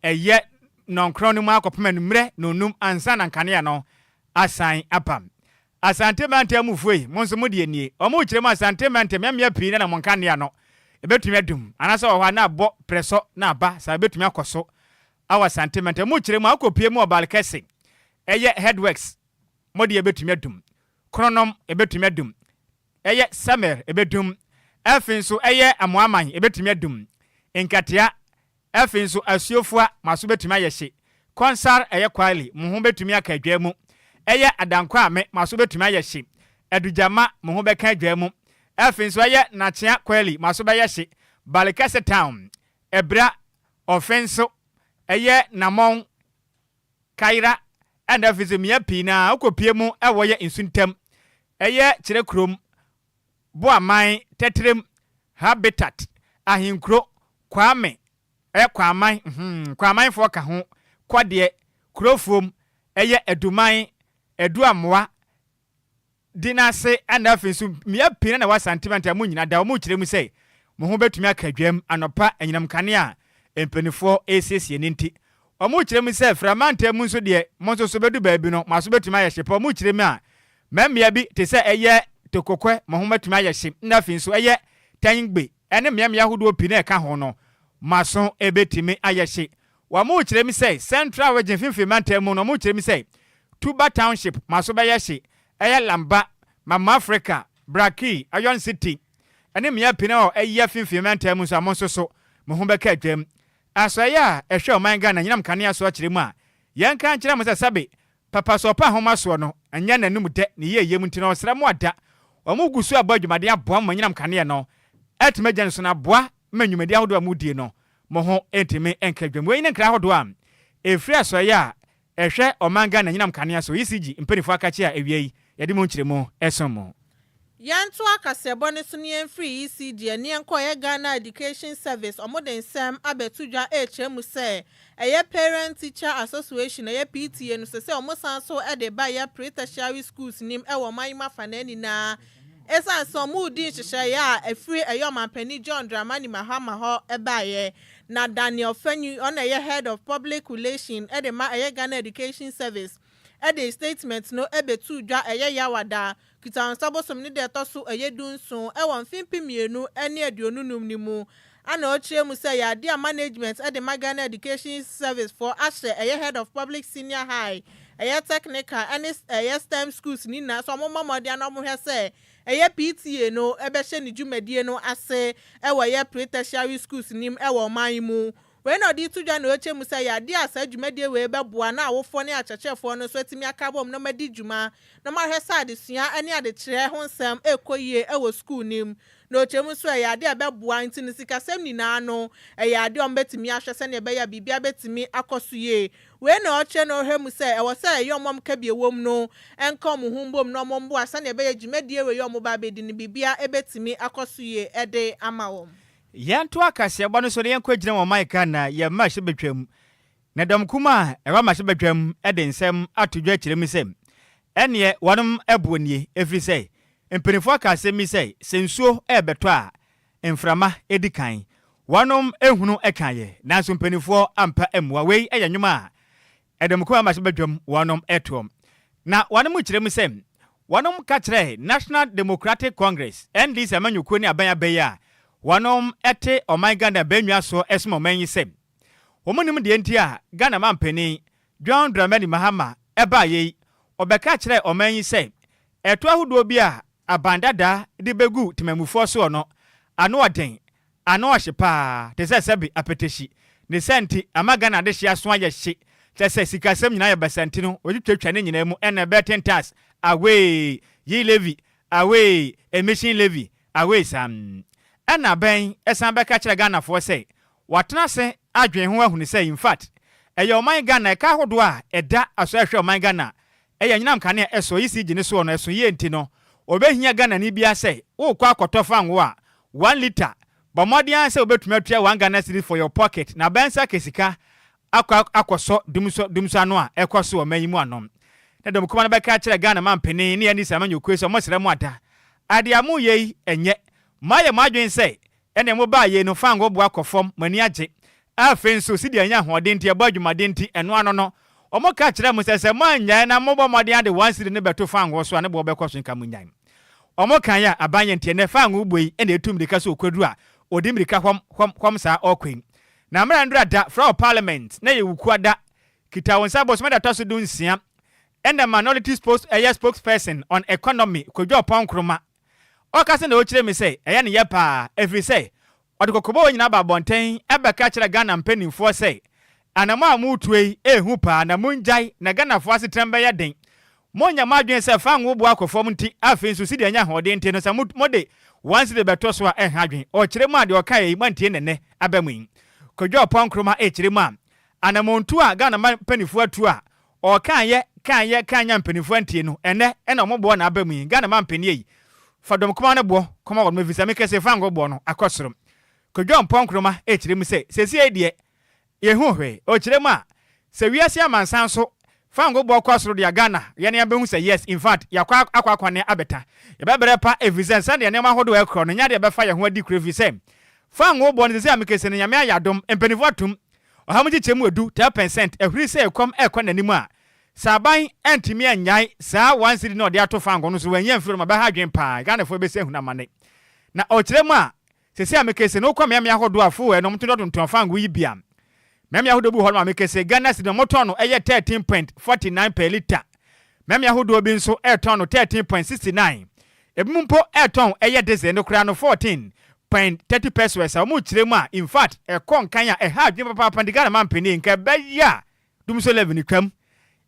ɛyɛ 9 no mu akɔpem anummerɛ 5 ansa na nkanea no asan apam. Asante mantam mufoɔ yi, mo nso mo deɛ nie. Wɔn rekyerɛ mu Asante mantam mmeammea pii na na mo nkanea no ɛbɛtumi adum anaasɛ wɔ hɔ a na abɔ prɛsɔ na aba saa ɛbɛtumi akɔ so awɔ Asante mantam mu kyerɛ mu a wokɔpie mu wɔ Balkɛse ɛyɛ Headworks mo deɛ ɛbɛtumi adum Kronom ɛbɛtumi adum ɛyɛ Samir ɛbɛdum afei nso ɛyɛ Amoaman ɛbɛtumi adum Nkatea afei nso Asuofoa mo aso bɛtumi ayɛ hye Kɔnsar ɛyɛ Kwali mo ho bɛtumi aka adwa mu ɛyɛ Adankwame mo aso bɛtumi ayɛ hye Adugyama mo ho bɛka adwa mu afei nso ɛyɛ Nakyea Kwali mo aso bɛyɛ hye Balikɛse Town Ɛbra Ɔfe nso ɛyɛ Namɔn Kaira ɛna afei nso mmea pii na wokɔpie mu ɛwɔ yɛ nsu ntam ɛyɛ Kyerɛ kurom Boaman Tɛtrɛm Habitat Ahenkuro Kwame ɛyɛ Kwaman Kwamanfoɔ ka ho Kɔdeɛ Kurofuom ɛyɛ Aduman Aduamoa di n'ase ɛna afei nso mmea pii na ɛwɔ Asante mantam mu nyinaa da wɔn kyerɛ mu sɛ mo ho bɛtumi aka dwam anɔpa anyinam kanea a mpanimfoɔ resiesie ne nti wɔn kyerɛ mu sɛ framantam mu nso deɛ mo nso so bɛdu baabi no mo aso bɛtumi ayɛ hye pɛ. Wɔn kyerɛ mu a mmammea bi te sɛ ɛyɛ Tokokɛ mo ho bɛtumi ayɛ hye na afei nso ɛyɛ Tɛngbe ɛne mmeammea ahodoɔ pii na ɛka ho no mo aso bɛtumi ayɛ hye. Wɔn kyerɛ mu sɛ Central Region mfimfini mantam mu no wɔn kyerɛ mu sɛ Tuba Township mo aso bɛyɛ hye ɛyɛ Lamba, Mama Africa, Braki, Iron City ɛne mmea pii na ɛyɛ mfimfini mantam mu nso a mo nso so mo ho bɛka adwam. Asɔeɛ a ɛhwɛ ɔman Ghana nyinam kanea so akyerɛ mu a yɛnka nkyerɛ mo sɛ sɛbe papa sɛ ɔpa ahoma soɔ no ɛnyɛ n'anum dɛ ne yie yam nti na ɔsrɛ mo ada wɔn gu so abɔ adwumaden aboa mo nyinam kanea no atumi agya ne so na aboa ma nnwumadi ahodoɔ a modie no mo ho ntumi nka adwam. Wei ne nkra ahodoɔ a ɛfiri asɔeɛ a ɛhwɛ ɔman Ghana nyinam kanea so ECG mpanimfoɔ akakye a awia yi yɛde mu nkyerɛmu ɛsom mo. Yɛnto akaseɛbɔ no so ne yɛmfiri ECG ani yɛnkɔ ɛyɛ Ghana Education Service. Ɔmo de nsɛm abɛto dwa ɛrekyerɛ mu sɛ ɛyɛ Parent Teacher Association, ɛyɛ PTA no, sɛ ɔmo san so ɛde ba ɛyɛ pre-tertiary schools nim ɛwɔ ɔman yi mu afanan nyinaa, ɛsiane sɛ ɔmo di nhyehyɛeɛ a ɛfiri ɛyɛ ɔmanpanin John Dramani Mahama hɔ ɛbaeɛ. Na Daniel Fenyi, ɔno ɛyɛ head of public relation ɛde ma ɛyɛ Ghana Education Service, ɛde statement no ɛbɛtu dwa ɛyɛ Yawada Kitawonsa bosom ne deɛ ɛtɔ so ɛyɛ 17 ɛwɔ mfe 2025 ne mu ana ɔkyerɛ mu sɛ yɛade a management ɛde ma Ghana Education Service foɔ ahyɛ ɛyɛ head of public senior high, ɛyɛ technical ɛne ɛyɛ STEM schools ne nyinaa so ɔmo mmɔ mmɔden na ɔmo hwɛ sɛ ɛyɛ PTA no ɛbɛhyɛ ne dwumadie no ase ɛwɔ ɛyɛ pre-tertiary schools nim ɛwɔ ɔman yi mu. Wei na ɔde to dwa na ɔkyɛ mu sɛ yɛade a saa dwumadie wei bɛboa na awofoɔ ne akyerɛkyerɛfoɔ no nso atumi aka bom na ɔmadi dwuma na ɔmahwɛ sɛ adesua ne adekyerɛ ho nsɛm ɛrekɔ yie ɛwɔ sukuu nim. Na ɔkyerɛ mu nso ɛyɛ adeɛ a ɛbɛboa nti no sikasɛm nyinaa no ɛyɛ adeɛ a wɔbɛtumi ahwɛ sɛnea ɛbɛyɛ a biribiara bɛtumi akɔ so yie. Wei na ɔkyerɛ na ɔhwɛ mu sɛ ɛwɔ sɛ ɛyɛ ɔmo a wɔka bi ɛwɔ mu no ɛnka ɔmo ho mbom na ɔmo mboa sɛnea ɛbɛyɛ dwumadie wei a ɔmo ba abɛdi no biribiara ɛbɛtumi akɔ so yie ɛde ama wɔn. Yɛnto akaseɛbɔ no so na yɛnkɔ gyina wɔn man Ghana yɛn mmarahyɛbadwam. Na dɔm kum a ɛwɔ mmarahyɛbadwam de nsɛm ato dwa kyerɛ mu sɛ, ɛneɛ wɔnom boɔ nie, ɛfiri sɛ mpanimfoɔ aka asɛm bi sɛ, sɛ nsuo rebɛtɔ a, mframa di kan. Wɔnom hunu kaeɛ, nanso mpanimfoɔ ampa ammua. Wei yɛ nnwom a ɛdɔm kum a ɛwɔ mmarahyɛbadwam wɔnom toɔ. Na wɔnom kyerɛ mu sɛ, wɔnom ka kyerɛɛ National Democratic Congress, NDC amanyɔkuo ne aban aba yi a wɔnom te ɔman Ghana bannwa soɔ som ɔman yi sɛ, Wɔn nnim deɛ nti a Ghana manpanin John Dramani Mahama baeɛ yi, ɔbɛka kyerɛɛ ɔman yi sɛ ɛtoɔ ahodoɔ bi a aban dada de bɛgu temanmufoɔ soɔ no, ano ɔden, ano ɔhye paa, te sɛ sɛbe apɛtɛhyi. Ne saa nti, ama Ghana adehye aso ayɛ hye, kyerɛ sɛ sikasɛm nyinaa ayɛ basaa nti no, wɔtwitwatwa ne nyinaa mu, ɛna betting tax away, yi levy away, emission levy away saa. Ɛna abɛn san bɛka kyerɛɛ Ghanafoɔ sɛ Watena ase adwen ho ahunu sɛ infact ɛyɛ ɔman Ghana ɛka ahodoɔ a ɛda aso ɛhwɛ ɔman Ghana ɛyɛ anyinam kanea ɛsɔ ECG no soɔ no ɛso yie nti no ɔbɛhia Ghanani biara sɛ worekɔ akɔtɔ fango a one litre bɔ mmɔden ara sɛ wobɛtumi atua one Ghana cedis for your pocket na bɛnsa aka sika akɔ akɔsɔ dumsɔ dumsɔ ano a ɛkɔ so wɔ ɔman yi mu ano. Na dɔm kuma no bɛka akyerɛ Ghana mampanin ne NDC amanyɔkuo sɛ wɔsrɛ mo ada adeɛ a moreyɛ yi ɛnyɛ moayɛ mo adwene sɛ Ɛnna mobaa yei no, fango boa kɔ fam, mo ani agye. Afei nso, sidi anya ahoɔden nti, ɛbɔ adwumaden nti, ɛno ano no, wɔka kyerɛɛ mo sɛ, sɛ moannyae na mobɔ mmɔden ade 1 cedi no bɛto fango so a, ne boɔ bɛkɔ so nka monnyae. Wɔkaeɛ a, aban yɛ nti, ɛnnɛ fango boɔ yi na ɛtu mmirika sɛ ɔkwaduru a ɔdi mmirika hwam, hwam, hwam saa ɔrekɔ yi. Na mmerɛ ndura da, frɛ wɔ parliament, na yɛ wukua da, kita wo nsa bosome da ɛtɔ so 16, ɛnna minority spokes, ɛyɛ spokesperson on economy, Kwadwo Ɔpɔn Nkrumah, Ɔkasa na ɔkyerɛ mi sɛ ɛyɛ ne yɛ paa ɛfiri sɛ ɔde kɔkɔbɔ wei nyinaa ba abɔnten bɛka kyerɛ Ghana mpaninfoɔ sɛ anamɔ a moretuo yi ɛɛhu paa na mongyae na Ghanafoɔ asetenam bɛyɛ den. Monnyɛ mo adwene sɛ fangoo boɔ akɔ fam nti afei nso sidi anya ahoɔden nti no sɛ mode one cedi bɛto so a ɛnha adwene. Ɔkyerɛ mu a deɛ ɔkaeɛ yi moantie na ɛnnɛ aba mu yi. Kwadwo Ɔpɔn Nkrumah ɛrekyerɛ mu a anamɔntuo a Ghana mpaninfoɔ atuo a Ɔkaeɛ, kaeɛ, kaeɛ a mpaninfoɔ antie no, ɛnnɛ ɛna wɔn boɔ na aba mu yi. Ghana manpanin ei, fa dɔm kumaa no boɔ kɔma wɔnom ɛfiri sɛ me kɛse fango boɔ no akɔ soro. Kwadwo Ampɔn Nkrumah ɛrekyerɛ mu sɛ, seesei deɛ yɛnhu hwee. Ɔkyerɛ mu a, sɛ wiase amansan so fango boɔ kɔ soro deɛ a Ghana yɛn abɛhu sɛ yes, in fact yɛakɔ akɔ akwane abɛta. Yɛbɛbrɛ pa ɛfiri sɛ sɛdeɛ nneɛma ahodoɔ ɛkorɔ no nyɛ adeɛ a ɛbɛfa yɛn ho adi koro ɛfiri sɛ fango boɔ no seesei a mekese no Nyame ayɛ adom mpaninfoɔ atom Ɔha mu nkyekyɛmu edu, 10%, ahuri sɛ ɛkɔm rekɔ n'anim a, sɛ aban antumi annyae saa one cedi no a ɔde ato fangoo no so, wanyi amfiri hɔ nom a, ɛbɛha adwene paa. Ghanafoɔ bɛsi ahunu amane. Na ɔkyerɛ mu a, seesei a mekese no, wokɔ mmeammea ahodoɔ a fuel no wɔtontɔn fangoo yi bi a, mmeammea ahodoɔ bi wɔ hɔ nom a mekese Ghana cedi no wɔtɔn no ɛyɛ 13.49 per litre. Mmeammea ahodoɔ bi nso retɔn no 13.69. Ebinom mpo retɔn ɛyɛ diesel no koraa no 14.30 pesewas a wɔrekyerɛ mu a in fact ɛkɔ nkan a ɛha adwene papaapa nti Ghana mampanin nka ɛbɛyɛ a dumsor levy no twam.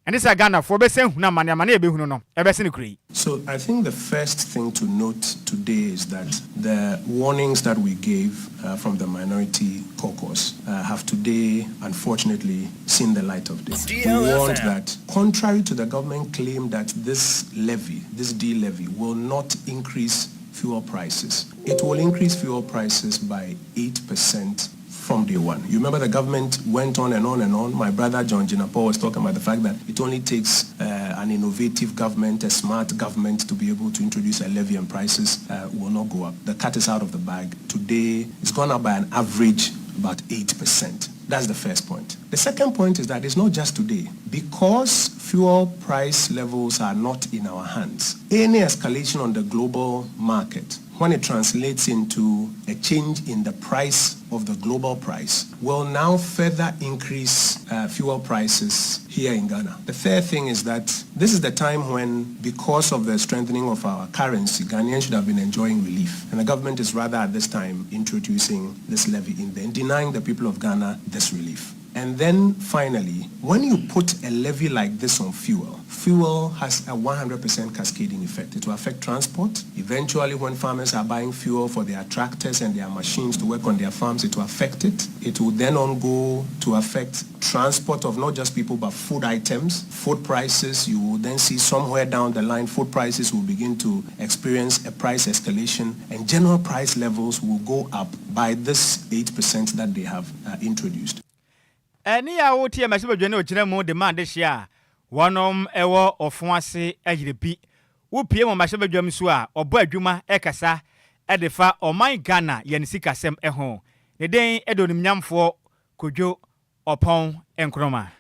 Ɛnte sɛ Ghanafoɔ bɛsan hunu amane amane a yɛbɛhunu no ɛbɛsene kuro yi. So I think the first thing to note today is that the warnings that we gave uh, from the minority caucus uh, have today, unfortunately, seen the light of day. We warned that, contrary to the government claim that this levy, this D levy, will not increase fuel prices, it will increase fuel prices by 8% from day one. You remember the government went on and on and on. My brother John Jinapor was talking about the fact that it only takes uh, an innovative government, a smart government to be able to introduce a levy and prices uh, will not go up. The cat is out of the bag. Today, it's gone up by an average about 8%. That's the first point. The second point is that it's not just today. Because fuel price levels are not in our hands, any escalation on the global market when it translates into a change in the price of the global price, will now further increase uh, fuel prices here in Ghana. The third thing is that this is the time when, because of the strengthening of our currency, Ghanaians should have been enjoying relief. And the government is rather at this time introducing this levy in there and denying the people of Ghana this relief. And then finally, when you put a levy like this on fuel, fuel has a 100% cascading effect. It will affect transport. Eventually, when farmers are buying fuel for their tractors and their machines to work on their farms, it will affect it. It will then on go to affect transport of not just people but food items, food prices. You will then see somewhere down the line, food prices will begin to experience a price escalation and general price levels will go up by this 8% that they have introduced. Ɛne a wotie mmarahyɛbadwa ne ɔgyina mu de ma adehyeɛ a wɔnom ɛwɔ ɔfo ase ayere bi wopie mu mmarahyɛbadwam nso a ɔbɔ adwuma ɛkasa ɛde fa ɔman Ghana yɛn sikasɛm ɛho. Ne den ɛde onimnyamfoɔ Kodwo Ɔpɔn Nkroma.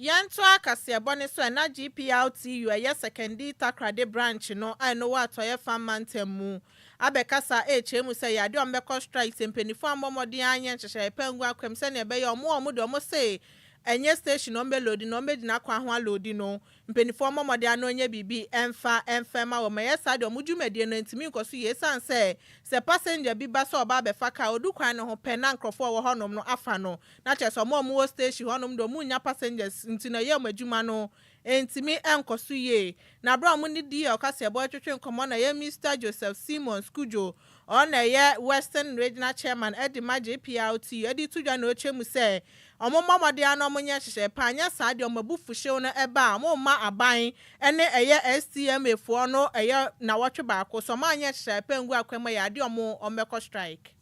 Yɛnto akaseɛbɔ ne so. Ɛna GPRTU ɛyɛ Sekondi Takoradi branch no a ɛno wɔ Atɔeɛ fam mantam mu abɛkasa ɛrekyerɛ mu sɛ yɛade ɔmo bɛkɔ strike sɛ mpanimfoɔ ammɔ mmɔden anyɛ nhyehyɛeɛ pa ngu akwam sɛnea ɛbɛyɛ ɔmo a ɔmo de ɔmo se ɛnyɛ station na ɔmo bɛ load na ɔmo bɛgyina kwan ho a load no, mpanimfoɔ mmɔ mmɔden ano nyɛ biribi ɛmfa ma wɔn. Ɛyɛ saa deɛ, ɔmo dwumadie no ntumi nkɔ so yie, esan sɛ passenger bi ba sɛ ɔba abɛfa kaa, odu kwan no ho pɛ na nkurɔfoɔ a wɔwɔ hɔnom no afa no, na kyerɛ sɛ ɔmo a ɔmo wɔ station hɔnom de ɔmo nya passengers, nti na ɛyɛ ɔmo adwuma no ntumi nkɔ so yie. Na abere a ɔmo ne di ɔkasa ɛbɔ ɛtwetwe nkɔmɔ na ɛyɛ Mr Joseph Simons Kujo, ɔno ɛyɛ Western Regional Chairman ɛde ma GPRT, ɛde to dwa na ɔkyerɛ mu sɛ ɔmo mmɔ mmɔden ano ɔmo nyɛ hyehyɛ pa, anyɛ saa deɛ, ɔmo abufuhyew no ɛba a ɔmo mma aban ɛne ɛyɛ STMA foɔ no ɛyɛ nawɔtwe baako so ɔmo anyɛ hyehyɛ pa ngu akwan mu, ɛyɛ adeɛ ɔmo bɛkɔ strike.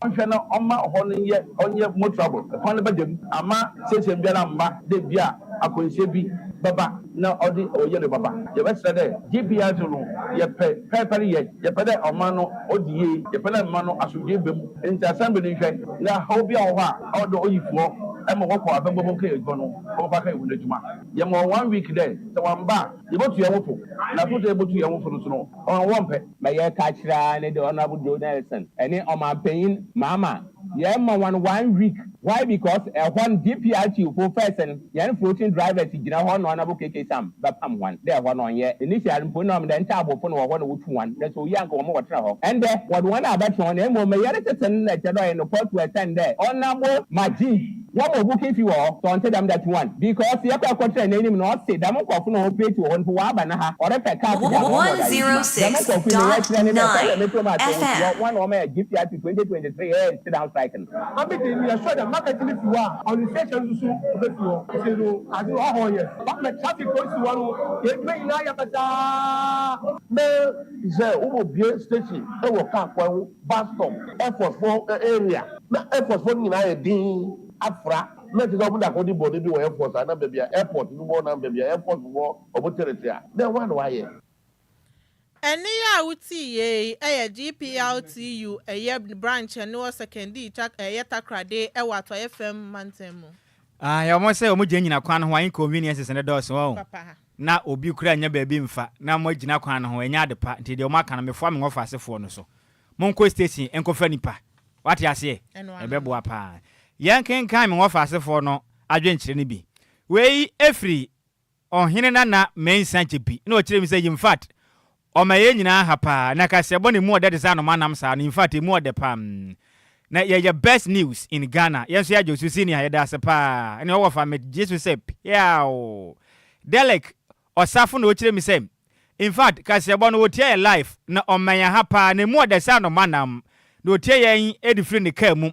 Ɔhwɛ na ɔma hɔ no nyɛ ɔnyɛ motorable, kwan no bɛda mu ama siesie biara mma de bi a akwanhyia bi bɛba na ɔde ɔyɛ no baba. Yɛbɛsrɛ dɛ GPS no yɛpɛ pɛpɛre yɛ, yɛpɛ dɛ ɔman no ɔdi yie, yɛpɛ dɛ ɔman no asomdwe bɛ mu, nti assembly no nhwɛ na haw bi a wɔ hɔ a ɔde ɔyifoɔ ɛma wɔkɔ abɛnbɔbɔ nka yɛ adwuma no, ɔbɛfa ka yɛ wɔn adwuma. Yɛma one week dɛ sɛ wɔn ba yɛbɛtu yɛn ho fo, na so sɛ yɛbɛtu yɛn ho fo no so no ɔn wɔn mpɛ. Ma yɛka kyerɛ ne de Honourable Joe Nelson ɛne ɔmanpanyin Mahama, yɛn ma wɔn one week. Why? Because ɛhɔ no GPRT fo first no, yɛn floating drivers gyina hɔ na Honourable KK Sam bɛpam wɔn dɛ ɛhɔ no ɔnyɛ initial mpo na ɔmo dɛ ntaabofo no wɔ hɔ na wotu wɔn na so oyi anka wɔn wɔtena hɔ ɛndɛ wɔde wɔn a abɛtena hɔ, na emu mɛ yɛre tete no na ɛkyɛ dɛ ɔyɛ no pɔtu ɛsɛn dɛ Honourable Magye wɔn mo booking fee wɔ hɔ sɛ ɔnte dɛm that one, because yɛkɔ ɛkɔtena n'anim na ɔse dɛm nkɔfo na ɔoperate wɔ hɔ no wɔaba na ha ɔrepɛ kaa to dɛm wɔn dɛm nkɔfo yi yɛkyerɛ ne dɛ sɛ metro mass FM. wɔn na wɔn yɛ GPRT 2023 yɛ sit down strike no. Ami de mi ɛsɔ dɛ market ni fi hɔ a ɔno station nso ɔbɛ fi hɔ ɛsɛ no ade ɔhɔ yɛ bàmɛ traffic o si hɔ no yɛ edwuma nyinaa yɛ basaa. Mɛ sɛ wobɔ bie station ɛwɔ kaa kwan ho, bus stop, airport fo area na airport fo nyinaa yɛ din afra na kyerɛ sɛ ɔmo de akɔdi bɔde bi wɔ airport a na baabi a airport bi wɔ na baabi a airport wɔ ɔmo territory a na ɛwɔ na wayɛ. Ɛne yɛ a wotii yei ɛyɛ GPRTU ɛyɛ branch ɛne wɔ Sekondi ɛyɛ Takoradi ɛwɔ Atɔeɛ fam mantam mu. Ah, yɛ ɔmo sɛ ɔmo gyina nyina kwan no ho a, inconveniences ne dɔɔso wɔn papa. Na obi kura nya baabi mfa na mo gyina kwan no ho, ɛnyɛ ade pa. Nti deɛ ɔmo aka no, mefoa me wɔfa asefoɔ no so, monkɔ station nkɔfa nipa, wate aseɛ? Ɛno ano. Ɛbɛboa paa. Yɛn kenkan me wɔfa asefoɔ no adwenkyerɛ no bi. Wei efiri ɔhene Nana Mɛnsa gye bi na ɔkyerɛ mi sɛ in fact ɔma yɛn nyinaa ha paa na kaseɛbɔ ne mu ɔdɛ de sɛ anoma nam saa no. In fact, emu ɔdɛ paa na yɛyɛ best news in Ghana. Yɛn nso yɛagye osu senior, yɛda ase paa. Ɛne ɔwɔ fa megye so sɛ piao. Delek Ɔsafo na ɔkyerɛ mi sɛ in fact kaseɛbɔ no wɔtie yɛ live na ɔma yɛn ha paa na emu ɔdɛ sɛ anoma nam na ɔtie yɛn edi firi ne kaa mu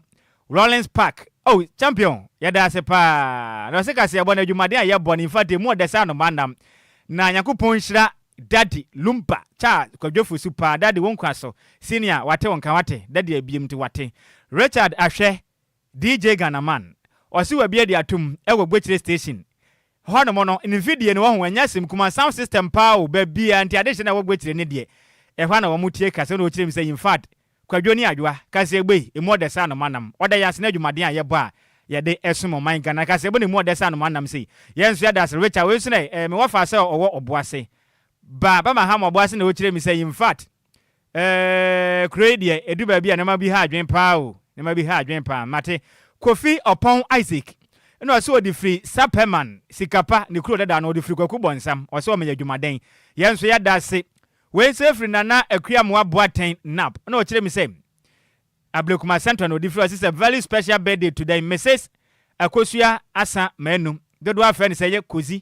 Rollins Park. Oh champion, yɛda ase paa. Na ɔsɛ kaseɛbɔ no adwumaden a yɛbɔ no, in fact, emu ɔdɛ sɛ anoma nam na Nyankopɔn nhyira Daddy Lumba Charles Kwadwofo so paa. Daddy, wo nkwa so. Senior, wate wo nka, wate Daddy abiem nti wate. Richard Ahwɛ DJ Ghanaman ɔse wabie de atom ɛwɔ Gbokyire station hɔnom no ne mfidie no wɔho ɛnyɛ asɛm kuma, sound system paa o baabia, nti ade hyɛ na ɛwɔ Gbokyire ne deɛ ɛhɔ na wɔn tie kasa na ɔkyerɛ mu sɛ in fact Kwadwo ne Adwoa kasa egbe emu ɔdɛ sɛ anoma nam. Ɔda yɛ ase na adwumaden a yɛbɔ a yɛde ɛsom ɔman Ghana kasa ebo ne mu ɔdɛ sɛ anoma nam sei. Yɛn nso yɛda ase. Richard wei nso na mewɔ fa sɛ ɔwɔ Ɔboase ba bama ha ma Ɔboase na ɔkyerɛ mi sɛ in fact kuro yi deɛ edu baabi a nneɛma bi ha adwen paa o, nneɛma bi ha adwen paa. Mate. Kofi Ɔpɔn Isaac ɛna ɔsɛ ɔde firi Sapɛman Sikapa ne kuro dada no, ɔde firi Kwaku Bɔnsam. Ɔsɛ ɔmɛyɛ adwumaden, yɛn nso yɛda ase. Wei nso efiri Nana Akuamoa Boateng Nap ɛna ɔkyerɛ mi sɛ Ablekuma Central na ɔde firi. Ɔsɛ sɛ very special birthday today, Mrs. Akosua Asa Manu, dodoɔ afrɛ no sɛ ɛyɛ Kozi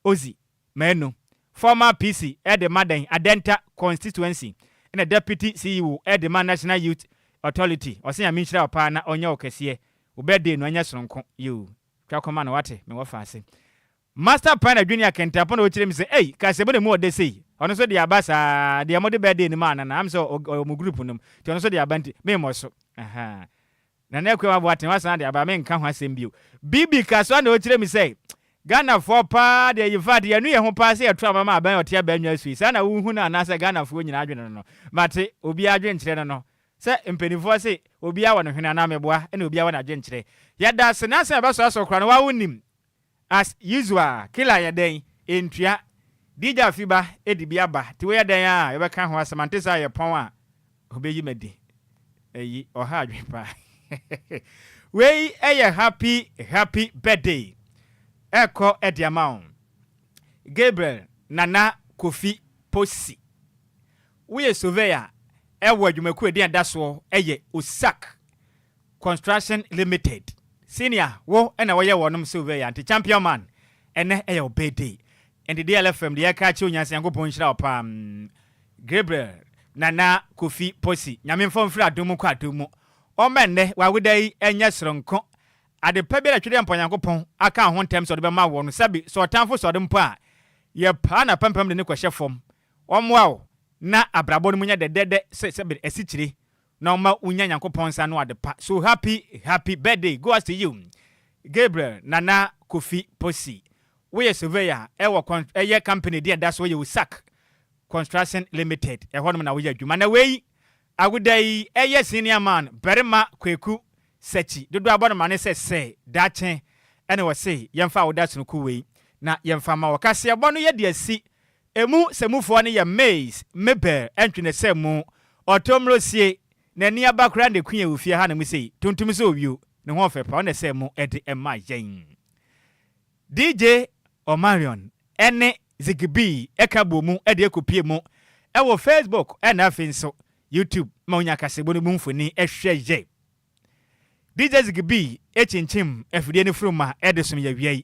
Ozi Manu, former PC de ma dɛn Adenta Constituency ɛna Deputy CEO de ma National Youth Authority. Ɔse Nyame nhyira wo paa na ɔnyɛ wo kɛseɛ. Wo birthday no ɛnyɛ soronko. Yoo. Twa kɔma no wate, me wɔfa ase. Master Planner Junior Kentapɔ na ɔkyerɛ mu sɛ, Ei, kaseɛbɔ na emu ɔdɛ sei. Ɔno nso de aba saa, deɛ mode birthday no maa no no, am sɛ ɔwɔ mo group no mu, nti ɔno nso de aba nti, memmɔ so. Ahaa. Nana Akua Aboateng, wasan de aba, menka ho asɛm bio. Bibi Kasoa na ɔkyerɛ mu sɛ, Ghanafoɔ paa deɛ, in fact, yɛanu yɛn ho paa sɛ yɛto aba ma aban a ɔte abannwa so yi. Saa na wohu no anaasɛ Ghanafoɔ nyinaa adwene no no? Mate, obiara adwenkyerɛ no no. Sɛ mpanimfoɔ se, obiara wɔ ne hwene anaa meboa, ɛna obiara wɔ n'adwenkyerɛ. Yɛda ase, n'asɛm a ɛbɛsoa so koraa no, wo ara wonim. As usual, killer yɛ dɛn? Ntua. DJ Afiba de bi aba, nti woyɛ dɛn a yɛbɛka ho asɛm, ante saa yɛpɔn a obeyi m'adi. Eyi, ɔha adwene paa. Wei yɛ happy happy birthday ɛkɔ de ama wo. Gabriel Nana Kofi Posi. Woyɛ surveyor ɛwɔ adwumakuo a edin a ɛda soɔ yɛ OSAC Construction Limited senior wo na wɔyɛ wɔnom surveyor nti champion man ɛnɛ ɛyɛ wo birthday nti DLFM deɛ yɛka akyerɛ onyansa Nyankopɔn nhyira wo paa Gabriel Nana Kofi Posi Nyame mfa wo mfiri adom mu kɔ adom mu ɔmma ɛnnɛ w'awoda yi ɛnyɛ soronko ade pa biara Twedeɛ Mpa Nyankopɔn aka wo ho ntɛm sɛ ɔde bɛma woɔ no sɛbe sɛ ɔtamfo sɔre mpo a yɛpaa n'apampam de no kɔhyɛ fam ɔmmoa wo na abrabɔ no mu nyɛ dɛdɛdɛ sɛ sɛbe asikyire na ɔma wonya Nyankopɔn nsa ano ade pa so happy happy birthday goes to you Gabriel Nana Kofi Posi woyɛ surveyor ɛwɔ con ɛyɛ company din ɛda so yɛ Osak Construction Limited ɛhɔ nom na woyɛ adwuma na wei awoda yi ɛyɛ senior man barima Kweku Sakyi dodoɔ abɔ no mane sɛ sɛ daakye ɛna wɔse yɛmfa awoda sonoko wei na yɛmfa ma wɔ kaseɛbɔ no yɛde asi Emu sɛmufoɔ no yɛ Maize, Mebel, Ntwenesɛ mu, Ɔtɔmmrɔsie, N'ani aba koraa na ɛku yɛn wɔ fie ha nom sei, Tuntum sɛ owio, ne ho ɔfɛ paa, ɔna ɛsɛɛ mu de ma yɛn. DJ Omarion ne Ziggy B ka bɔɔ mu de kɔpue mu wɔ Facebook na afei nso YouTube ma wonya kaseɛbɔ no mu mfoni hwɛ yɛ. DJ Ziggy B kyinkyim afidie no furuma de som yɛ awia yi.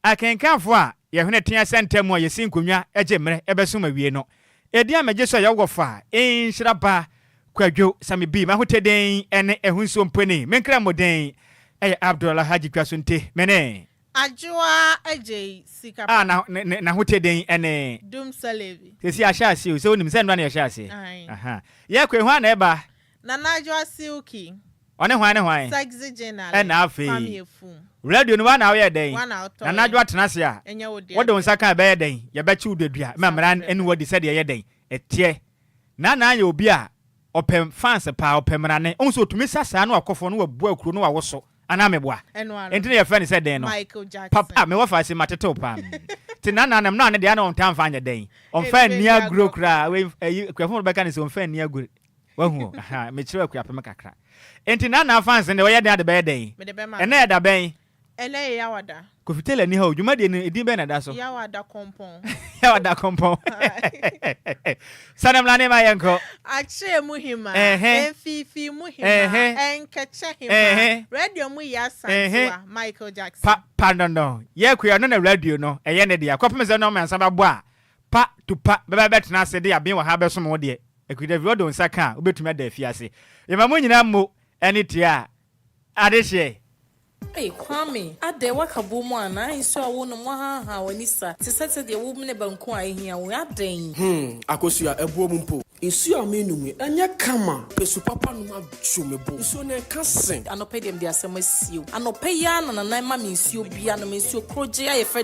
Akenkanfo a yɛhwene tea sɛ ntam a yesi nkonnwa gye mmere bɛsom awiei no, edin a megye so a ɛyɛ wɔfa nhyira ba Kwadwo Sami B. M'ahotɛden ne ɛho nsuo mponi, me nkrammoden yɛ Abdul Alhaji Twaso-Nte, me ne. Adwoa Adjei Sika A Pa. na ne ne n'ahotɛden ne. Dum Salevi. Seesei ahyɛ aseɛ o, sɛ wonim sɛ nnora na yɛhyɛ aseɛ. Ae. Aha. Yɛkɔ yi, hwan na ɛba? Nana Adwoa Silky. Ɔne hwan ne hwan? Sexy Gyenale, Ɛna afei, Kwame Afum. Radio no woa na woyɛɛ dɛn? Woa na wotɔeɛ. Nana Adwoa tena ase a, Ɛnyɛ wo dea wode wo bio. nsa ka a ɛbɛyɛ dɛn? Yɛbɛkye wo dadua ma Saa mmara pɛpɛɛpɛ. ne wo adi sɛdeɛ ɛyɛ dɛn? Ɛteɛ. Nana yɛ obi a ɔpɛ fans paa, ɔpɛ mmarane. Wohu sɛ ɔtumi sa saa na wakɔ fam na wabua kuro na wawoso. Anaa meboa? Ɛno ano. Enti na yɛfrɛ no sɛ dɛn no? Michael Jackson. Papa, mewɔ faase matetew paa. Nti Nana nam na ne deɛ na ɔntaa mfa nyɛ dɛn? Ɔmfa nni Ɛmfa nni agorɔ agorɔ koraa. Wei, ɛyi, Akuafo no bɛka no sɛ ɔmfa nni agorɔ. Wahu o, aha, mekyerɛ Akuapem kakra. Enti Nana fans no deɛ wɔyɛ dɛn ade bɛyɛ dɛn? Mede bɛma Ɛnnɛ no. yɛ da bɛn? Ɛnnɛ yɛ Yawada. Kofi Taylor nni ha o, dwumadie no edin bɛn na ɛda so? Yawada Kɔmpɔn. Yawada Kɔmpɔn. Sane mmra ne ma yɛnkɔ. Akyerɛ mu hema, Ɛhɛ. mfiifii mu hema, Ɛhɛ. nkɛkyɛ hema, Ɛhɛ. radio mu Yaa Ɛhɛ. Asantewaa, Michael Jackson. Pa, pa no no. Yɛkɔ yi, ɔno na radio no, ɛyɛ ne dea. Kɔpem sɛ nnɔn mmiɛnsa bɛbɔ a, pa to pa, bɛba bɛtena ase de aben wɔ ha abɛsom wo deɛ. Akudavi, wode wo nsa ka a, wobɛtumi ada afiase. Yɛma mo nyinaa mmo ne tia adehyeɛ. Ei Kwame, adɛn woaka bom anaa? Nsuo a wonom woahaahaa w'ani sa te sɛ sɛdeɛ womene banku a ahia wo yi, adɛn? Hmm, Akosua, ɛboɔ mu mpo. Nsuo a menom yi, ɛnyɛ kama. Pɛ su papa nom adwo me bo. Nsuo no ɛnka se. Anɔpa yi deɛ mede asɛm asie wo. Anɔpa yi ara na Nana ma me nsuo bi anom, nsuo korogye a yɛfrɛ no.